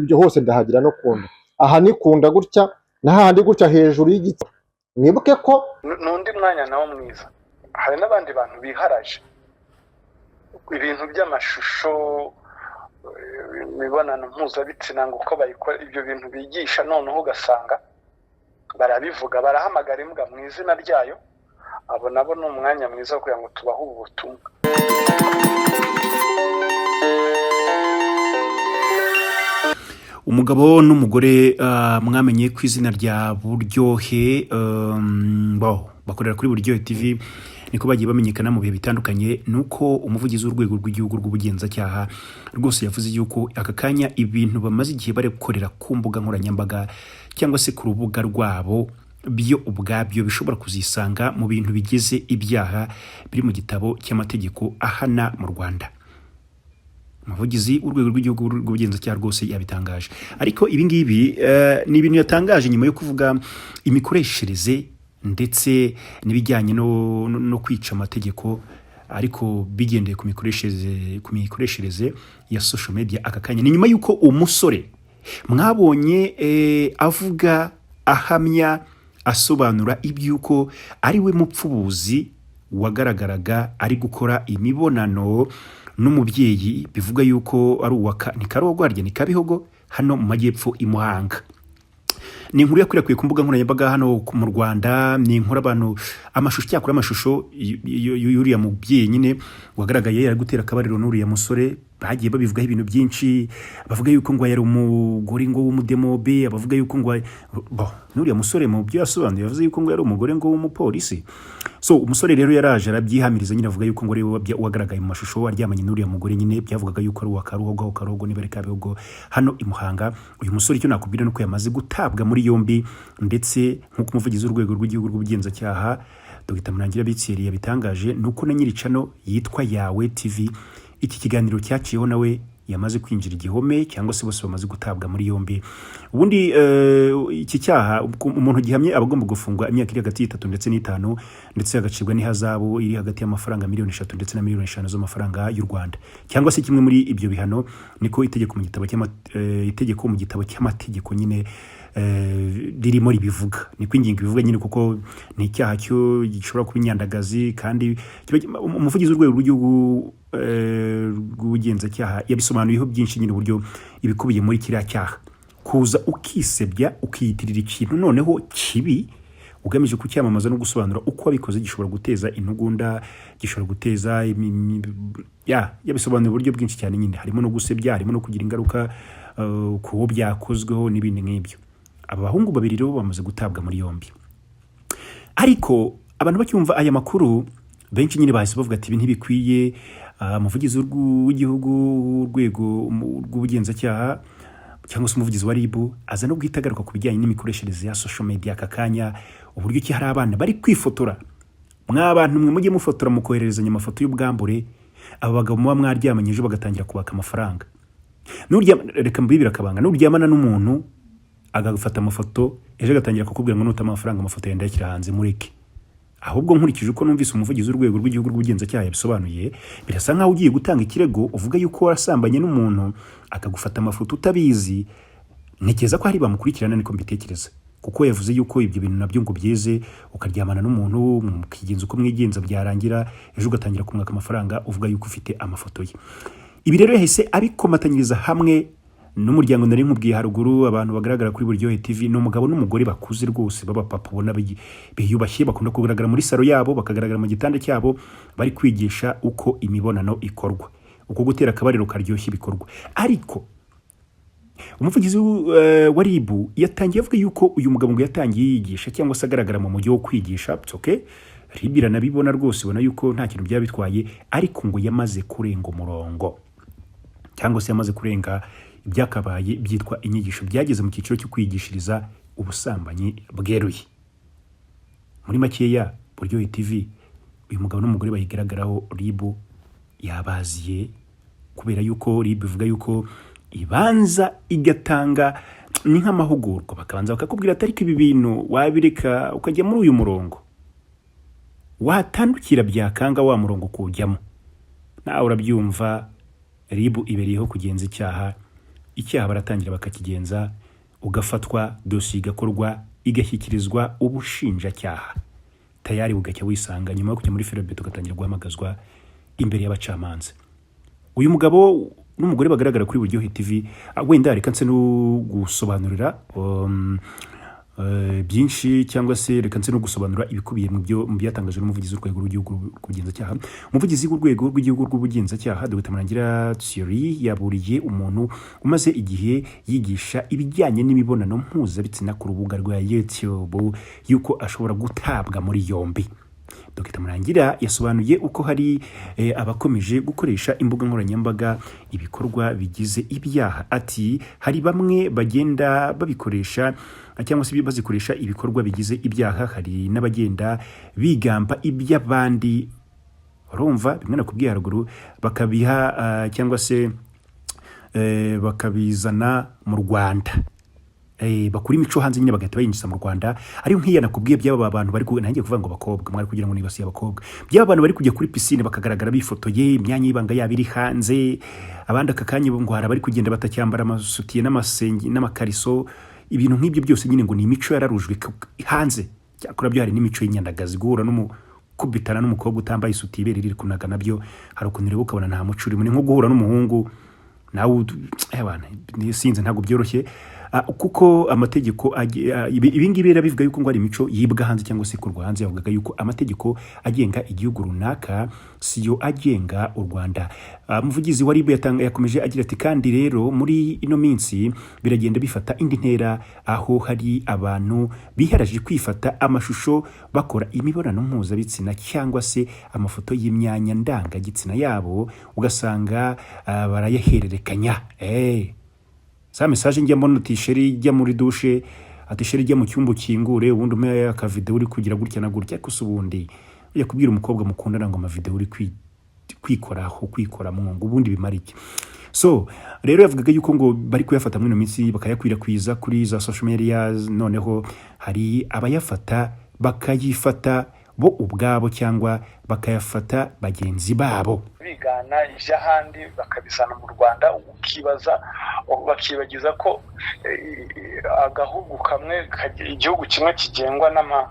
Ibyo hose ndahagira no kunda. Aha ni kunda gutya, n'ahandi gutya hejuru y'igitsina. Mwibuke ko N'undi mwanya nawo mwiza, hari n'abandi bantu biharaje ibintu by'amashusho, imibonano mpuzabitsina, ngo uko bayikora, ibyo bintu bigisha, noneho ugasanga barabivuga, barahamagara imbwa mu izina ryayo. Abo nabo ni umwanya mwiza wo kugira ngo tubahe ubu butumwa. Umugabo n'umugore mwamenye ku izina rya Buryohe, bakorera kuri Buryohe TV, niko bagiye bamenyekana mu bihe bitandukanye. Nuko umuvugizi w'urwego rw'igihugu rw'ubugenzacyaha rwose yavuze yuko aka kanya ibintu bamaze igihe bari gukorera ku mbuga nkoranyambaga cyangwa se ku rubuga rwabo, byo ubwabyo bishobora kuzisanga mu bintu bigize ibyaha biri mu gitabo cy'amategeko ahana mu Rwanda. Umuvugizi w'urwego rw'igihugu rw'ubugenzacyaha rwose yabitangaje, ariko ibi ngibi ni ibintu yatangaje nyuma yo kuvuga imikoreshereze ndetse n'ibijyanye no kwica amategeko, ariko bigendeye ku mikoreshereze ya social media aka kanya. Ni nyuma y'uko umusore mwabonye avuga, ahamya, asobanura iby'uko ari we mupfubuzi wagaragaraga ari gukora imibonano n'umubyeyi, bivuga yuko ari uwa ni Karogo, harya ni Kabihogo, hano mu majyepfo i Muhanga. Ni inkuru yakwirakwiye ku mbuga nkoranyambaga hano mu Rwanda. Ni inkuru abantu, amashusho, cyakora amashusho y'uriya mubyeyi nyine wagaragaye ari gutera akabariro n'uriya musore, bagiye babivugaho ibintu byinshi, bavuga yuko ngo yari umugore ngo w'umudemobe, abavuga yuko ngo bo n'uriya musore mu byo yasobanuye yavuze yuko ngo yari umugore ngo w'umupolisi. So umusore rero yaraje arabyihamiriza nyine, avuga yuko ngo ariwe wagaragaye mu mashusho aryamanye n'uriya mugore nyine, byavugaga yuko ari uwa Karuhogo, aho Karuhogo niba ari Kabihogo hano i Muhanga. Uyu musore, icyo nakubwira nuko yamaze gutabwa muri yombi, ndetse nk'uko umuvugizi w'urwego rw'igihugu rw'ubugenzacyaha Dr Murangira Bitseri yabitangaje, nuko na nyiricano yitwa Yawe TV, iki kiganiro cyaciyeho, nawe yamaze kwinjira igihome, cyangwa se bose bamaze gutabwa muri yombi. Ubundi iki cyaha umuntu gihamye aba agomba gufungwa imyaka iri hagati y'itatu ndetse n'itanu, ndetse agacibwa n'ihazabu iri hagati y'amafaranga miliyoni 3 ndetse na miliyoni 5 z'amafaranga y'u Rwanda, cyangwa se kimwe muri ibyo bihano. Niko itegeko mu gitabo cy'amategeko nyine ririmo ribivuga, niko ingingo ibivuga nyine, kuko ni icyaha cyo gishobora kuba inyandagazi. Kandi umuvugizi w'urwego rw'igihugu rw'ubugenzacyaha yabisobanuyeho byinshi nyine, uburyo ibikubiye muri kiriya cyaha, kuza ukisebya, ukiyitirira ikintu noneho kibi ugamije kucyamamaza no gusobanura uko wabikoze, gishobora guteza intugunda, gishobora guteza ya yabisobanuye uburyo bwinshi cyane nyine, harimo no gusebya, harimo no kugira ingaruka ku wo byakozweho n'ibindi nk'ibyo. Aba bahungu babiri rero bamaze gutabwa muri yombi, ariko abantu bacyumva aya makuru benshi nyine bahise bavuga ati: "Ibi ntibikwiye." Umuvugizi w'igihugu, urwego rw'ubugenzacyaha, cyangwa se umuvugizi wa RIB, aza no guhita agaruka ku bijyanye n'imikoreshereze ya social media aka kanya, uburyo ki hari abana bari kwifotora. Mwa bantu mwe, mujye mufotora mukohererezanya amafoto y'ubwambure aba bagabo muba mwaryamanye, ejo bagatangira kubaka amafaranga. Reka mbibire akabanga: nuryamana n'umuntu agafata amafoto, ejo agatangira kukubwira ngo nuta amafaranga amafoto yenda yashyira hanze, mureke. Ahubwo nkurikije uko numvise umuvugizi w'urwego rw'igihugu rw'ubugenzacyaha yabisobanuye, birasa nkaho ugiye gutanga ikirego uvuga yuko warasambanye n'umuntu akagufata amafoto utabizi, ntekereza ko hari bamukurikirana, niko mbitekereza, kuko yavuze yuko ibyo bintu nabyo ngo byeze, ukaryamana n'umuntu mukigenza uko mwigenza, byarangira ejo ugatangira kumwaka amafaranga uvuga yuko ufite amafoto ye. Ibi rero yahise abikomatanyiriza hamwe n'umuryango nari nkubwiye haruguru, abantu bagaragara kuri Buryohe TV. Ni umugabo n'umugore bakuze rwose b'abapapa, ubona biyubashye, bakunda kugaragara muri salo yabo, bakagaragara mu gitanda cyabo bari kwigisha uko imibonano ikorwa, uko gutera akabariro karyoshye bikorwa. Ariko umuvugizi wa RIB yatangiye avuga yuko uyu mugabo ngo yatangiye yigisha cyangwa se agaragara mu mujyi wo kwigisha. It's okay, RIB iranabibona rwose, ibona yuko nta kintu byaba bitwaye, ariko ngo yamaze kurenga umurongo, cyangwa se yamaze kurenga ibyakabaye byitwa inyigisho, byageze mu cyiciro cyo kwigishiriza ubusambanyi bweruye. Muri makeya, Buryohe TV, uyu mugabo n'umugore bayigaragaraho, RIB yabaziye, kubera yuko RIB ivuga yuko ibanza igatanga ni nk'amahugurwa, bakabanza bakakubwira ati: "Ariko ibi bintu wabireka ukajya muri uyu murongo." Watandukira byakanga wa murongo kuwujyamo, nawe urabyumva. RIB ibereyeho kugenza icyaha. Icyaha baratangira bakakigenza, ugafatwa, dosiye igakorwa, igashyikirizwa ubushinjacyaha, tayari bugacya wisanga nyuma yo kujya muri fer à béton, ugatangira guhamagazwa imbere y'abacamanza. Uyu mugabo n'umugore bagaragara kuri Buryohe TV, wenda reka nse no gusobanurira byinshi, cyangwa se reka nse no gusobanura ibikubiye mu byo mu byatangajwe n'umuvugizi w'urwego rw'igihugu rw'ubugenzacyaha. Umuvugizi w'urwego rw'igihugu rw'ubugenzacyaha, Dr Murangira Thierry, yaburiye umuntu umaze igihe yigisha ibijyanye n'imibonano mpuzabitsina ku rubuga rwa YouTube yuko ashobora gutabwa muri yombi. Dr Murangira yasobanuye uko hari abakomeje gukoresha imbuga nkoranyambaga ibikorwa bigize ibyaha. Ati: "Hari bamwe bagenda babikoresha cyangwa se bazikoresha ibikorwa bigize ibyaha, hari n'abagenda bigamba iby'abandi." Urumva bimwe nakubwiye haruguru, bakabiha cyangwa se bakabizana mu Rwanda. Bakura imico hanze nyine bagahita bayinjiza mu Rwanda. Ariyo nk'iya nakubwiye by'aba bantu bari nanjye kuvuga ngo abakobwa, mwari kugira ngo nibasiye abakobwa, by'aba bantu bari kujya kuri piscine bakagaragara bifotoye, imyanya y'ibanga yabo iri hanze. Abandi aka kanya ngo hari abari kugenda batacyambara amasutiye n'amasengi n'amakariso, ibintu nk'ibyo byose nyine ngo ni imico yararujwe hanze. Cyakora byo hari n'imico y'inyandagazi, guhura n'umukubitana n'umukobwa utambaye isutiye, ibere riri kunaga, nabyo hari ukuntu ureba ukabona nta muco urimo. Ni nko guhura n'umuhungu nawe bana, sinzi, ntabwo byoroshye. Kuko amategeko ibi ngibi rero bivuga yuko ngo hari imico yibwa hanze cyangwa se ikurwa hanze. Yavugaga yuko amategeko agenga igihugu runaka siyo agenga u Rwanda. Umuvugizi wa RIB yakomeje agira ati: "Kandi rero muri ino minsi biragenda bifata indi ntera, aho hari abantu biharaje kwifata amashusho bakora imibonano mpuzabitsina cyangwa se amafoto y'imyanya ndangagitsina yabo, ugasanga barayahererekanya." Za message njya mbona, uti: "Chéri, jya muri douche," ati: "Chéri, jya mu cyumba ukingure, ubundi umpe akavideo uri kugira gutya na gutya." Ariko se ubundi ujya kubwira umukobwa mukundana ngo amavideo uri kwikoraho, kwikora ngo ubundi bimara iki? So rero yavugaga yuko ngo bari kuyafata muri ino minsi bakayakwirakwiza kuri za social media. Noneho hari abayafata bakayifata bo ubwabo cyangwa bakayafata bagenzi babo. Bigana iby'ahandi bakabizana mu Rwanda, ukibaza, bakibagiza ko agahugu kamwe, igihugu kimwe kigengwa n'ama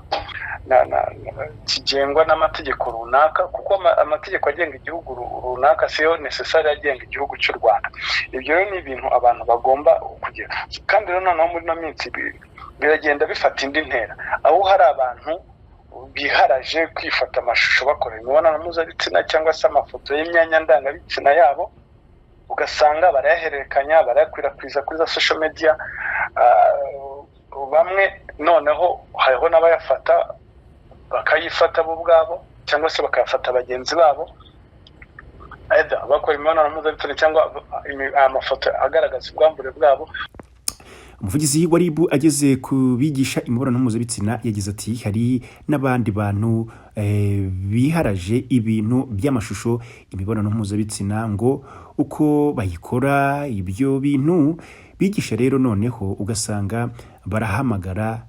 na, na, na, kigengwa n'amategeko runaka, kuko amategeko agenga igihugu runaka siyo necessary agenga igihugu cy'u Rwanda. Ibyo rero ni ibintu abantu bagomba kugira. Kandi rero noneho muri ino minsi biragenda bifata indi ntera, aho hari abantu biharaje kwifata amashusho bakora imibonano mpuzabitsina cyangwa se amafoto y'imyanya ndangabitsina yabo, ugasanga barayahererekanya, barayakwirakwiza kuri za social media. Bamwe noneho hariho n'abayafata bakayifata bo ubwabo cyangwa se bakayafata bagenzi babo, either bakora imibonano mpuzabitsina cyangwa amafoto agaragaza ubwambure bwabo. Umuvugizi wa RIB ageze ku bigisha imibonano mpuzabitsina yagize ati: "Hari n'abandi bantu biharaje ibintu by'amashusho, imibonano mpuzabitsina, ngo uko bayikora, ibyo bintu bigisha rero noneho ugasanga barahamagara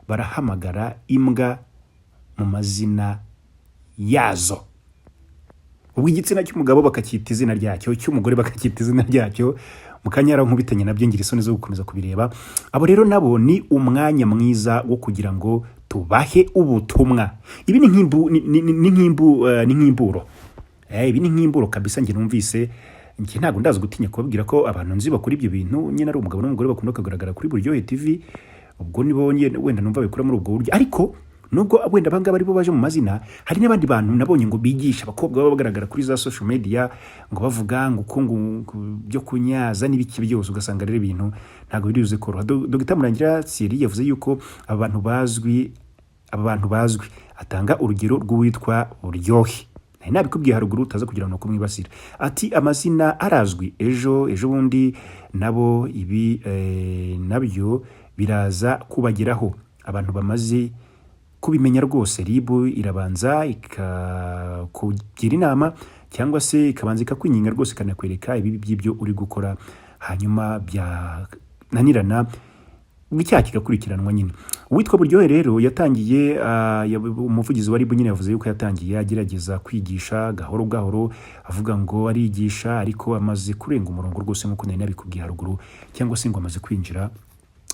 barahamagara imbwa mu mazina yazo." Ubwo igitsina cy'umugabo bakacyita izina ryacyo, cy'umugore bakacyita izina ryacyo. Mu kanya nkubitanye nabyo, ngira isoni zo gukomeza kubireba. Abo rero nabo ni umwanya mwiza wo kugira ngo tubahe ubutumwa. Ibi ni nk'imbu ni nk'imbu ni nk'imburo. Ibi ni nk'imburo kabisa. Njye numvise, njye ntabwo ndazi gutinya kubabwira ko abantu nzi bakora ibyo bintu nyine ari umugabo n'umugore bakunda kugaragara kuri Buryohe TV. Ubwo nibo nyine wenda numva babikora muri ubwo buryo, ariko nubwo wenda abangaba aribo baje mu mazina, hari n'abandi bantu nabonye ngo bigisha abakobwa baba bagaragara kuri za social media, ngo bavuga ngo uko ngo byo kunyaza n'ibiki byose, ugasanga rero ibintu ntabwo biri buze koroha. Dr Murangira Thierry yavuze yuko aba bantu bazwi, aba bantu bazwi, atanga urugero rw'uwitwa Buryohe. Nari nabikubwiye haruguru, utaza kugira ngo kumwibasira. Ati: "Amazina arazwi, ejo ejo bundi nabo ibi nabyo biraza kubageraho." Abantu bamaze kubimenya rwose, RIB irabanza ikakugira inama cyangwa se ikabanza ikakwinginga rwose, ikanakwereka ibibi by'ibyo uri gukora, hanyuma byananirana icyaha kigakurikiranwa nyine. Uwitwa Buryohe rero yatangiye, umuvugizi wa RIB nyine yavuze yuko yatangiye agerageza kwigisha gahoro gahoro, avuga ngo arigisha, ariko amaze kurenga umurongo rwose nk'uko nari nabikubwiye haruguru, cyangwa se ngo amaze kwinjira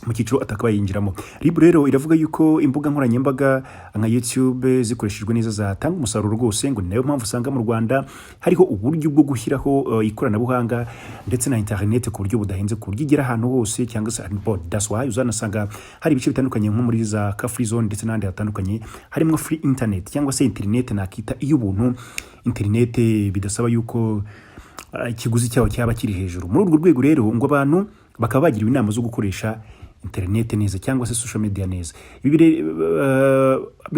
mu cyiciro atakabaye yinjiramo. RIB rero iravuga yuko imbuga nkoranyambaga nka YouTube zikoreshejwe neza zatanga umusaruro rwose. Ngo ni nayo mpamvu usanga mu Rwanda hariho uburyo bwo gushyiraho ikoranabuhanga ndetse na internet ku buryo budahenze, ku buryo igera ahantu hose, cyangwa se bon, that's why uzanasanga hari ibice bitandukanye nko muri za car free zone ndetse n'ahandi hatandukanye harimo free internet, cyangwa se internet nakita iy'ubuntu, internet bidasaba yuko ikiguzi cyaho cyaba kiri hejuru. Muri urwo rwego rero ngo abantu bakaba bagiriwe inama zo gukoresha internet neza cyangwa se social media neza. Ibi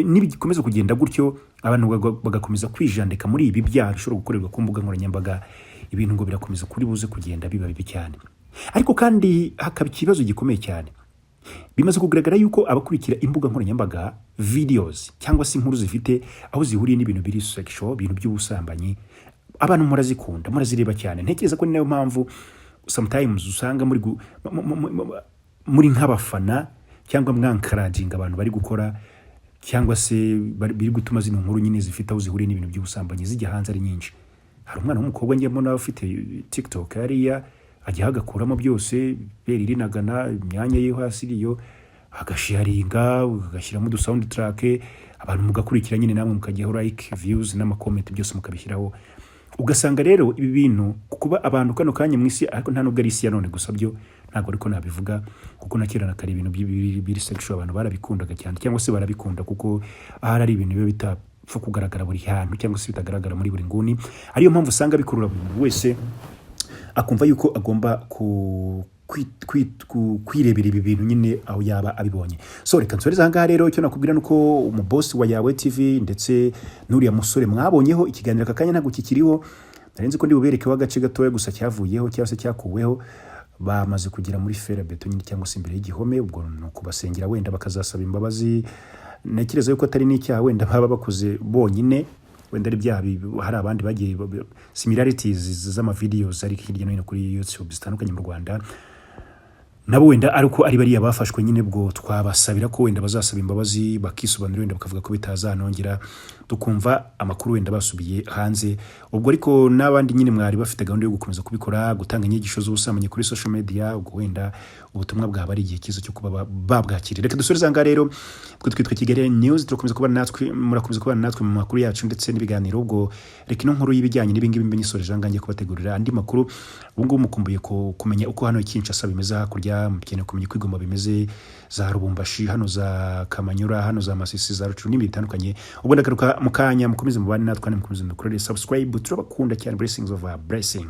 nibikomeza kugenda gutyo, abantu bagakomeza kwijandika muri ibi byaha bishobora gukorerwa ku mbuga nkoranyambaga, ibintu ngo birakomeza kuri buze kugenda biba bibi cyane. Ariko kandi hakaba ikibazo gikomeye cyane. Bimaze kugaragara yuko abakurikira imbuga nkoranyambaga videos cyangwa se inkuru zifite aho zihuriye n'ibintu biri sexual, ibintu by'ubusambanyi, abantu murazikunda, murazireba cyane. Ntekereza ko ni nayo mpamvu sometimes usanga muri nk'abafana cyangwa mwa-encouraginga abantu bari gukora cyangwa se biri gutuma zino nkuru nyine zifite aho zihuriye n'ibintu by'ubusambanyi zijya hanze ari nyinshi. Hari umwana w'umukobwa njya mbona ufite TikTok hariya, ajya agakuramo byose, beri irinagana, imyanya ye yo hasi iriyo, agasharinga, agashyiramo udu sound track, abantu mugakurikira nyine, namwe mukajyaho like, views n'ama comment, byose mukabishyiraho. Ugasanga rero ibi bintu kuba abantu kano kanya mu isi, ariko nta nubwo ari isi ya none gusa, byo ntabwo ariko nabivuga, kuko na kera na kare ibintu biri sexual abantu barabikundaga cyane, cyangwa se barabikunda, kuko ahari ari ibintu biba bitapfa kugaragara buri hantu cyangwa se bitagaragara muri buri nguni. Ariyo mpamvu usanga bikurura buri muntu wese, akumva yuko agomba kwirebera ibi bintu nyine aho yaba abibonye. So reka nsoreze aha ngaha rero. Icyo nakubwira ni uko umubosi wa Yawe TV ndetse n'uriya musore mwabonyeho ikiganiro, aka kanya ntabwo kikiriho. Nari nzi ko ndi buberekeho agace gatoya gusa, cyavuyeho cyangwa se cyakuweho. Bamaze kugera muri fer à béton nyine, cyangwa se imbere y'igihome. Ubwo ni ukubasengera, wenda bakazasaba imbabazi. Ntekereza yuko atari n'icyaha wenda baba bakoze bonyine, wenda ari ibyaha hari abandi bagiye similarities z'ama videos ari hirya no hino kuri YouTube zitandukanye mu Rwanda, nabo wenda ariko ari bariya bafashwe nyine. Bwo twabasabira ko wenda bazasaba imbabazi, bakisobanura, wenda bakavuga ko bitazanongera, tukumva amakuru wenda basubiye hanze. Ubwo ariko n'abandi nyine mwari bafite gahunda yo gukomeza kubikora, gutanga inyigisho z'ubusambanyi kuri social media, ubwo wenda ubutumwa bwaba ari igihe cyiza cyo kuba babwakira. Reka dusoreze aha ngaha rero. Twe twitwa Kigali News, turakomeza kubana natwe, murakomeza kubana natwe mu makuru yacu ndetse n'ibiganiro. Ubwo reka ino nkuru y'ibijyanye n'ibingibi mbe nyisoreje aha ngaha, ngiye kubategurira andi makuru. Ubu ngubu mukumbuye kumenya uko hano i Kinshasa bimeze hakurya, mukeneye kumenya uko i Goma bimeze, za Lubumbashi, hano za Kamanyura, hano za Masisi, za Rucuru n'ibindi bitandukanye. Ubwo ndagaruka mu kanya. Mukomeze mubane natwe kandi mukomeze mudukorere subscribe. Turabakunda cyane. Blessings of a blessing.